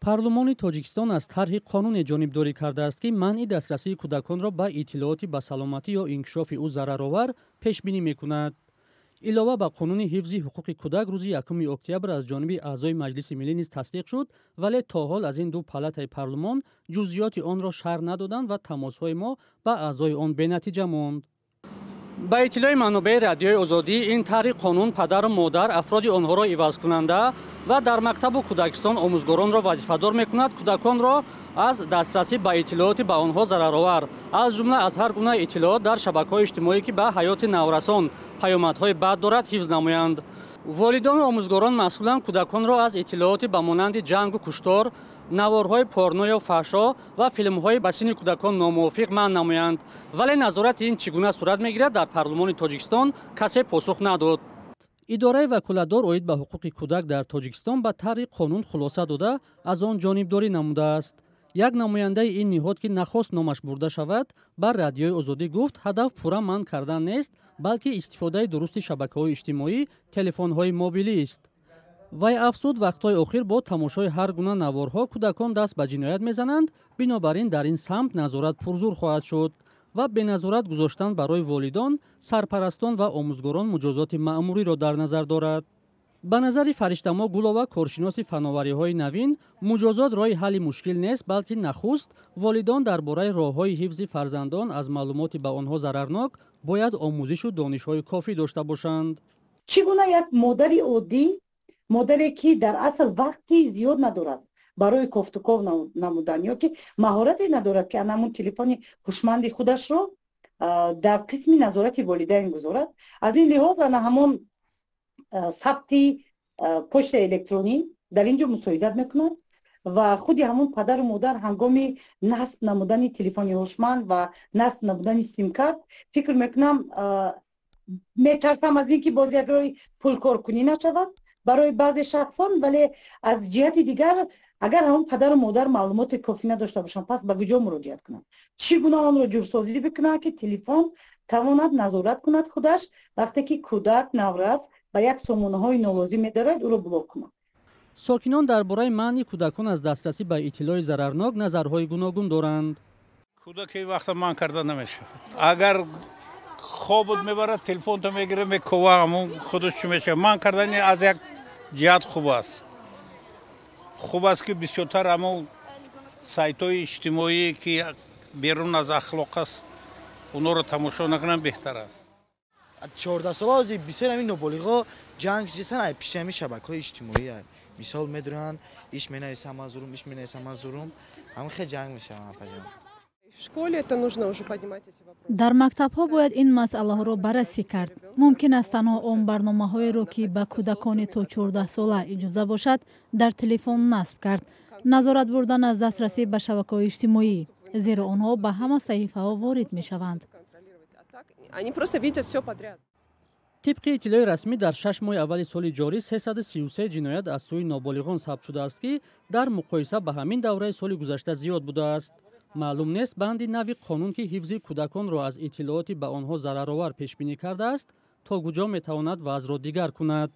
Парлумони Тоҷикистон аз тарҳи қонуне ҷонибдорӣ кардааст, ки манъи дастрасии кӯдаконро ба иттилооти ба саломатӣ ё инкишофи ӯ зараровар пешбинӣ мекунад. Илова ба қонуни ҳифзи ҳуқуқи кӯдак рӯзи 1 октябр аз ҷониби аъзои Маҷлиси Миллӣ низ тасдиқ шуд, вале то ҳол аз ин ду палатаи парлумон ҷузъиёти онро шарҳ надоданд ва тамосҳои мо ба аъзои он бенатиҷа монд. Ба иттилои манобеи Радиои Озодӣ, ин тарҳи қонун падару модар, афроди онҳоро ивазкунанда ва дар мактабу кӯдакистон омӯзгоронро вазифадор мекунад кӯдаконро аз дастрасӣ ба иттилооти ба онҳо зараровар, аз ҷумла аз ҳар гуна иттилоот дар шабакаҳои иҷтимоӣ, ки ба ҳаёти наврасон паёмадҳои бад дорад, ҳифз намоянд. Волидону омӯзгорон масъуланд кӯдаконро аз иттилооти ба монанди ҷангу куштор, наворҳои порно ё фаҳшо ва филмҳои ба синни кӯдакон номувофиқ манъ намоянд. Вале назорати ин чӣ гуна сурат мегирад, дар парлумони Тоҷикистон касе посух надод. Идораи ваколатдор оид ба ҳуқуқи кӯдак дар Тоҷикистон ба тарҳи қонун хулоса дода, аз он ҷонибдорӣ намудааст. Як намояндаи ин ниҳод, ки нахост номаш бурда шавад, ба Радиои Озодӣ гуфт, ҳадаф пурра манъ кардан нест, балки истифодаи дурусти шабакаҳои иҷтимоӣ, телефонҳои мобилист. Вай афзуд, вақтҳои охир бо тамошои ҳар гуна наворҳо кӯдакон даст ба ҷиноят мезананд, бинобар ин дар ин самт назорат пурзур хоҳад шуд ва беназорат гузоштан барои волидон, сарпарастон ва омӯзгорон муҷозоти маъмуриро дар назар дорад. Ба назари Фариштамо Гулова, коршиноси фановариҳои навин, муҷозот роҳи ҳалли мушкил нест, балки нахуст волидон дар бораи роҳҳои ҳифзи фарзандон аз маълумоти ба онҳо зарарнок бояд омӯзишу донишҳои кофӣ дошта бошанд. Чӣ гуна як модари оддӣ, модаре ки дар асл вақти зиёд надорад барои кофтуков намудан ё ки маҳорате надорад, ки анамун телефони ҳушманди худашро дар қисми назорати волидайн гузорад, аз ин лиҳоз ана ҳамон сабти почтаи электронӣ дар ин ҷо мусоидат мекунад ва худи ҳамон падару модар ҳангоми насб намудани телефони ҳушманд ва насб намудани симкарт, фикр мекунам, метарсам аз ин ки боз як роҳи пулкоркунӣ нашавад барои баъзе шахсон, вале аз ҷиҳати дигар, агар ҳамон падару модар маълумоти кофӣ надошта бошанд, пас ба куҷо муроҷиат кунанд, чӣ гуна онро ҷурсозӣ бикунанд, ки телефон тавонад назорат кунад худаш, вақте ки кӯдак, наврас ба як сомонаҳои нолозим медорад, ӯро блок кунад? Сокинон дар бораи манъи кӯдакон аз дастрасӣ ба иттилои зарарнок назарҳои гуногун доранд. Кӯдаки вақта манъ карда намешавад. Агар хобут мебарад, телефонто мегира, мекова, ҳамун худаш чӣ мешавад. Манъ кардани аз як ҷиҳат хуб аст, хуб аст, ки бисёртар ҳамун сайтҳои иҷтимоӣ, ки берун аз ахлоқ аст, онҳоро тамошо накунанд, беҳтар аст. 14 сола ҳозир бисёр ҳамин ноболиғо ҷанг ҷисан ай пишти ҳамин шабакаҳои иҷтимоӣ. Мисол, медуранд, иш менависам, ман зурум, иш менависам, ман зурум, ҳамин хел ҷанг мешаванд, апаҷон. Дар мактабҳо бояд ин масъалаҳоро баррасӣ кард. Мумкин аст танҳо он барномаҳоеро, ки ба кӯдакони то 14 сола иҷоза бошад, дар телефон насб кард. Назорат бурдан аз дастрасӣ ба шабакаҳои иҷтимоӣ, зеро онҳо ба ҳама саҳифаҳо ворид мешаванд. Они просто видят все подряд. Тибқи иттилои расмӣ, дар 6 моҳи аввали соли ҷорӣ 333 ҷиноят аз сӯи ноболиғон сабт шудааст, ки дар муқоиса ба ҳамин давраи соли гузашта зиёд будааст. Маълум нест, банди нави қонун, ки ҳифзи кӯдаконро аз иттилооти ба онҳо зараровар пешбинӣ кардааст, то куҷо метавонад вазъро дигар кунад.